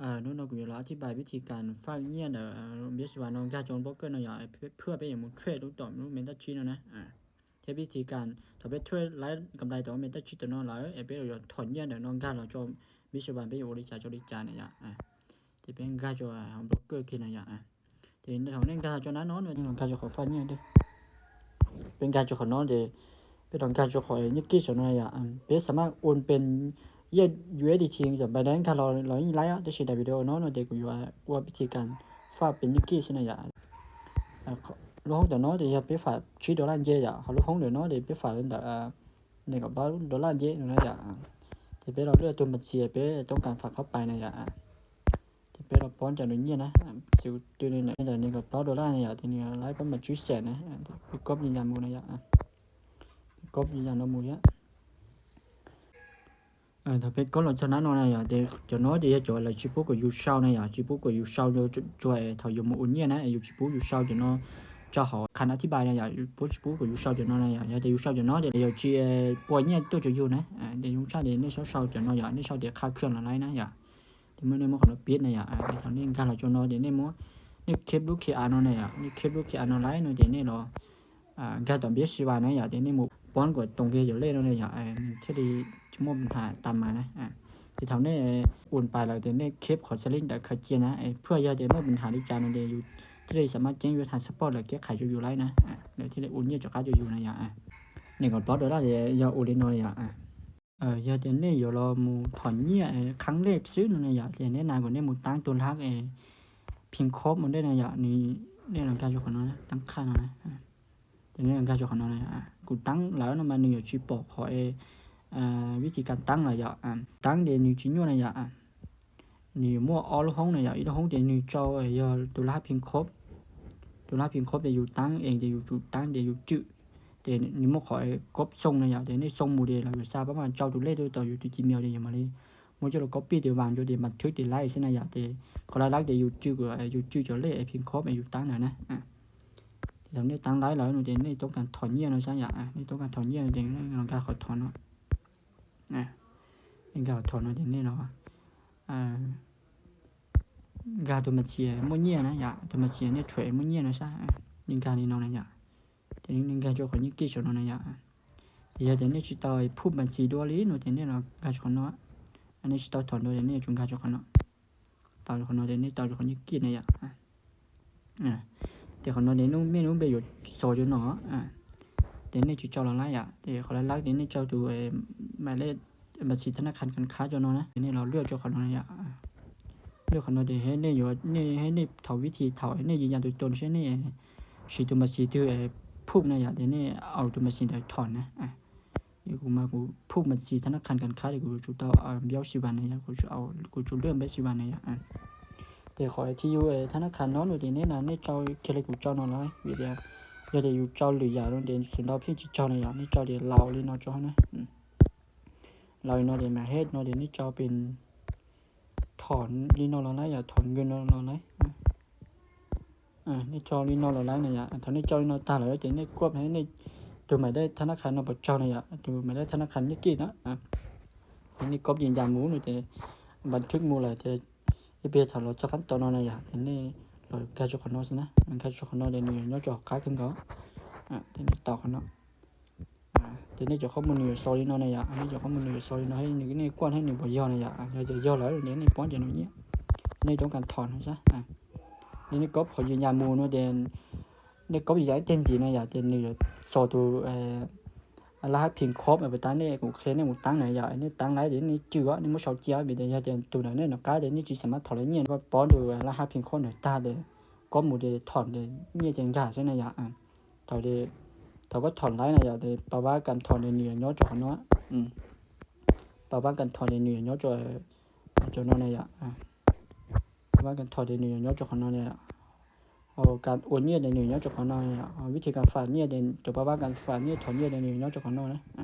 ເອີ ໂນໂນ ກູຢາກລອງອະທິບາຍວິທີການຝາກງຽນ ເອີ ເບສວ່າເນາະ ການຈອງໂບຣກເກີເນາະ ເພື່ອ ເພື່ອໄປເຮັດມູເທຣດ ຫຼືຕໍ່ເປັນເມັນເຕັນຊີເນາະນະ ເອີ ເຮັດວິທີການ ຖ້າໄປເທຣດໄດ້ກຳໄລຕໍ່ເມັນເຕັນຊີຕົວເນາະ ແລ້ວເອເປໂອຢາກຖອນງຽນເນາະ ການລາວຈອງ ເບສວ່າເປັນໂອລິຈາ ໂອລິຈາເນາະ ເອີ ທີ່ເປັນການຈອງໂບຣກເກີເຄນເນາະ ເອີ ທີ່ເນາະ ເຮົາເນັ້ນການຈອງນັ້ນເນາະ ການຈອງຂອງຝາກງຽນເດ້ ເປັນການຈອງຂອງເນາະເດ້ ເປັນການຈອງຂອງເງິນກີບເນາະ ເອີ ເປັນສາມາດໂອນເປັນ ເອີ ຢູເອັສດີທີ ຈາກໄບແນນ ການລາວ ລາວນີ້ໄດ້ ແຕ່ຊິໄດ້ວິດີໂອເນາະ ເນາະ ເດ ກູຢູ່ວ່າ ວ່າວິທີການຝາກເປັນເງິນກີບຊິນະ ເອີ ລູກໂຮງເດີເນາະ ເດ ເຮົາໄປຝາກຊີໂດລາເຢ ເຮົາລູກໂຮງເດີເນາະ ເດ ໄປຝາກເປັນ ເອີ ໜຶ່ງກະເປົາໂດລາເຢນະ ເດ ເປັນລາວເລືອກຕົວບັນຊີ ເປັນຕ້ອງການຝາກເຂົ້າໄປນະ ເດ ເປັນລາວປ້ອນຈາກໂດຍງຽນນະ ຊິວຕື່ນນະ ເດ ໜຶ່ງກະເປົາໂດລານະ ເດ ທີນີ້ລາຍປະມານເຈັດແສນນະ ເປັນກອບຢືນຢັນໝູນະ ເປັນກອບຢືນຢັນໝູນະ ເອີ ຖ້າເປັນການລາວຈະນະເນາະ ເດ ຈະເນາະ ເດ ຈະລາຍຈິປຸກກະຢູເຊົານະ ຈິປຸກກະຢູເຊົາ ຈະ ຈະເທົ່າຢູ່ໝູ່ອຸນເຍນະ ຢູ່ຈິປຸກຢູເຊົາຈະເນາະ ຈະເຮົາຄັນອະທິບາຍນະ ຢູ່ປຸກ ຈິປຸກກະຢູເຊົາຈະເນາະ ເດ ເດ ຢູເຊົາຈະເນາະ ເດ ເດ ຢູຈິ ເອີ ປົວເຍນໂຕຈະຢູ່ນະ ເດ ຢູເຊົາ ເດ ເນເຊົາຈະເນາະ ເດ ເຊົາ ເດ ຄ່າເຄື່ອງລະໄລນະ ເດ ມື້ນີ້ໝົດຂອງເນາະ ປິດນະ ເດ ເທົ່ານີ້ການລາວຈະເນາະ ເດ ເນໝົດ ເນເຄັບລູກເຄອາເນາະ ເນເຄັບລູກເຄອາເນາະ ລາຍເນາະ ເດ ເນລາວ ອ່າ ການຕອນເບສຊິວານະ ເດ ເນໝົດ ປ້ອນກວ່າຕົງເກຍຢູ່ເລີຍເນາະ ເດ ເອີ ເທື່ອທີ່ຈະໝົດບັນຫາຕາມມານະ ເອີ ທີ່ເທົ່ານີ້ ເອີ ໂອນໄປແລ້ວ ເດ ເນເຄັບຂໍສະລິງ ເດີ ຄາເຈຍນະ ເອີ ເພື່ອຢ່າໄດ້ໝົດບັນຫາໃນຈານນັ້ນ ເດ ຢູ່ ທີ່ໄດ້ສາມາດແຈ້ງຢູ່ທາງສະປອດ ແລະ ແກ້ໄຂຢູ່ໄລນະ ເອີ ທີ່ໄດ້ໂອນເງິນຈາກການຢູ່ນະ ເອີ ເນກອນປອດໂດລາ ເດ ຢ່າໂອນເລີຍເນາະ ເອີ ເອີ ຢ່າເດເນ ຢ່າລໍໝູ່ຖອນເງຍ ເອີ ຄັ້ງແລກຊື່ນະ ເດ ແນະນຳກວ່າເນໝູຕັ້ງຕົວຫຼັກ ເອີ ພິມຄອບມັນໄດ້ນະ ເນ ເນການຢູ່ຂອງເນາະ ຕັ້ງຄ່າເນາະ ເອີ ເນການຢູ່ຂອງເນາະ ອາ ກູຕັ້ງແລ້ວນະ ມາໜຶ່ງຢູ່ຈີປອກຂໍ ເອີ ວິທີການຕັ້ງລະ ອາ ຕັ້ງເດ ໜຶ່ງຈີໂຍນະ ອາ ນີ້ໝວກອອລຫ້ອງນະ ອີກຫ້ອງເດ ໜຶ່ງເຈົ້າ ເອີ ໂຕລະພິມຄອບ ໂຕລະພິມຄອບເດ ຢູ່ຕັ້ງເອງເດ ຢູ່ຈຸດຕັ້ງເດ ຢູ່ຈື່ ເດ ນີ້ໝວກຂໍ ເອີ ກົບສົ່ງນະ ເດ ນີ້ສົ່ງໝູເດ ລະຢູ່ຊາປະມານເຈົ້າໂຕເລກໂຕຕໍ່ຢູ່ທີ່ຈີເມວເດ ມາເລີຍ ໝູເຈົ້າລະກັອບປີ້ເດ ວາງຢູ່ເດ ບັນທຶກເດ ໄລຊິນະ ເດ ຂໍລະລັກເດ ຢູ່ຈື່ ເອີ ຢູ່ຈື່ເຈົ້າເລກ ເອີ ພິມຄອບ ເອີ ຢູ່ຕັ້ງນະ ນະ ອາ ເດ ນີ້ຕັ້ງໄລແລ້ວເນາະ ເດ ນີ້ຕ້ອງການຖອນເງຍເນາະ ຊັ້ນ ອາ ນີ້ຕ້ອງການຖອນເງຍເດ ນີ້ຕ້ອງການຂໍຖອນເນາະ ອາ ນີ້ການຖອນເນາະ ເດ ນີ້ເນາະ ອາ ກາໂຕມາເຊຍໂມເງຍນະ ອາ ໂຕມາເຊຍເນັດເວີກໂມເງຍນະ ຊັ້ນ ອາ ນີ້ການີ້ເນາະ ນະ ອາ ເດ ນີ້ກາໂຈຂອງຍິງກີໂຊເນາະ ນະ ອາ ເດ ເດ ນີ້ຊິຕໍ່ພູບບັນຊີດ້ວຍລີເນາະ ເດ ນີ້ເນາະ ກາໂຈຂອງເນາະ ອັນນີ້ຊິຕໍ່ຖອນໂດຍ ເດ ນີ້ຈຸງກາໂຈຂອງເນາະ ເຕົ້າຢູ່ຂອງເນາະ ເດ ນີ້ເຕົ້າຢູ່ຂອງຍິງກີນະ ອາ ອາ ເດ ຂອງເນາະ ເດ ນຸເມນູເບຢູ່ໂຊຢູ່ເນາະ ອາ ເດ ນີ້ຈະເຈົ້າລະລາຍ ອາ ເດ ຂໍລະລັກ ເດ ນີ້ເຈົ້າຕູ ເອີ ໝາຍເລກບັນຊີທະນາຄານການຄ້າເຈົ້າເນາະ ເດ ນີ້ລາວເລືອກເຈົ້າຂອງເນາະ ອາ ເລືອກຂອງເນາະ ເດ ເຮັດນີ້ຢູ່ ນີ້ເຮັດນີ້ເທົ່າວິທີເທົ່າ ນີ້ຢືນຢັນຕົວຕົນ ເຊັ່ນນີ້ ຊິໂຕມາຊີຖື ເອີ ພູບນະ ອາ ເດ ນີ້ເອົາໂຕມາຊີໄດ້ຖອນນະ ອາ ຢູ່ກູມາ ກູຜູກບັນຊີທະນາຄານການຄ້າ ເດ ກູຈະເອົາ ອາ ເບວຊິວານະ ອາ ກູຈະເອົາ ກູຈະເລືອກເບວຊິວານະ ອາ ເດ ຂໍທີ່ຢູ່ ເອີ ທະນາຄານເນາະ ໂນເດ ແນະນຳ ເນເຈົ້າເຄເລກູເຈົ້າເນາະ ລະ ເວເດຍ ເດ ຢູ່ເຈົ້າຫຼືຢາໂນເດ ສຸນດາວພິງຈິເຈົ້ານະ ອາ ເນເຈົ້າເດ ລາວລີເນາະ ເຈົ້ານະ ອືມ ລາວລີເນາະ ເດ ມາເຮັດເນາະ ເດ ເນເຈົ້າເປັນ ຖອນລີນອນລອນໄລ ອາ ຖອນເງິນລອນໄລ ອາ ອາ ນີ້ເຈົ້າລີນອນລອນໄລນະ ອາ ຖອນນີ້ເຈົ້າລີນອນຕາລະ ເດ ນີ້ກວດໃຫ້ນີ້ ໂຕໝາຍໄດ້ທະນາຄານນະ ພະເຈົ້ານະ ອາ ໂຕໝາຍໄດ້ທະນາຄານນິກກີນະ ອາ ອັນນີ້ກອບຢືນຢັນໝູນະ ເດ ບັນທຶກໝູລະ ເດ ເອເປຖອນລອຈອກຂັ້ນຕອນນອນນະ ອາ ເດ ນີ້ລອກາຈອກຂອນນອນຊິນະ ກາຈອກຂອນນອນ ເດ ນີ້ຍອດຈອກຂາຍຂຶ້ນເຂົາ ອາ ເດ ນີ້ຕໍ່ຂອນນອນ ອາ ເດ ນີ້ຈະຂໍ້ມູນຢູ່ໂຊລີນອນນະ ອາ ອັນນີ້ຈະຂໍ້ມູນຢູ່ໂຊລີນອນ ໃຫ້ນີ້ກວດໃຫ້ນີ້ບໍ່ຢອນນະ ອາ ຢອນລະ ເດ ນີ້ປ້ອນຈະໜ້ອຍເງຍ ນີ້ຕ້ອງການຖອນໃຫ້ຊະ ອາ ນີ້ກອບຂໍຢືນຢັນໝູນະ ເດ ນີ້ກອບຢືນຢັນເຕັມທີ່ນະ ອາ ເດ ນີ້ໂຊຕູ ເອີ ລະຫັດພິມຄອບ ເອີ ໄປຕາມນີ້ ໂອເຄ ນີ້ໝູຕັ້ງນະ ອາ ອັນນີ້ຕັ້ງໄລ ເດ ນີ້ຈື່ວ່ານີ້ໝູເຊົາເຈ້ຍ ເດ ເດ ຕູນະ ນີ້ນະກາ ເດ ນີ້ຈິສາມາດຖອນລະເງຍ ກະປ້ອນດູ ລະຫັດພິມຄອບນະ ຕາ ເດ ກອບໝູເດ ຖອນເດ ເງຍຈັງກາຊະນະ ອາ ເທົ່າເດ ເທົ່າກະຖອນໄລນະ ອາ ເດ ປະວ່າການຖອນເດ ນີ້ຍອດຈອກຂອນນອນ ອືມ ປະວ່າການຖອນເດ ນີ້ຍອດຈອກ ຈອກນອນນະ ອາ ປະວ່າການຖອນເດ ນີ້ຍອດຈອກຂອນນອນນະ ເອົາການໂອນເງຍເດ ນີ້ຍອດຈອກຂອນນອນນະ ເອົາວິທີການຝາກເງຍເດ ຈະປະວ່າການຝາກເງຍ ຖອນເງຍເດ ນີ້ຍອດຈອກຂອນນອນນະ ອາ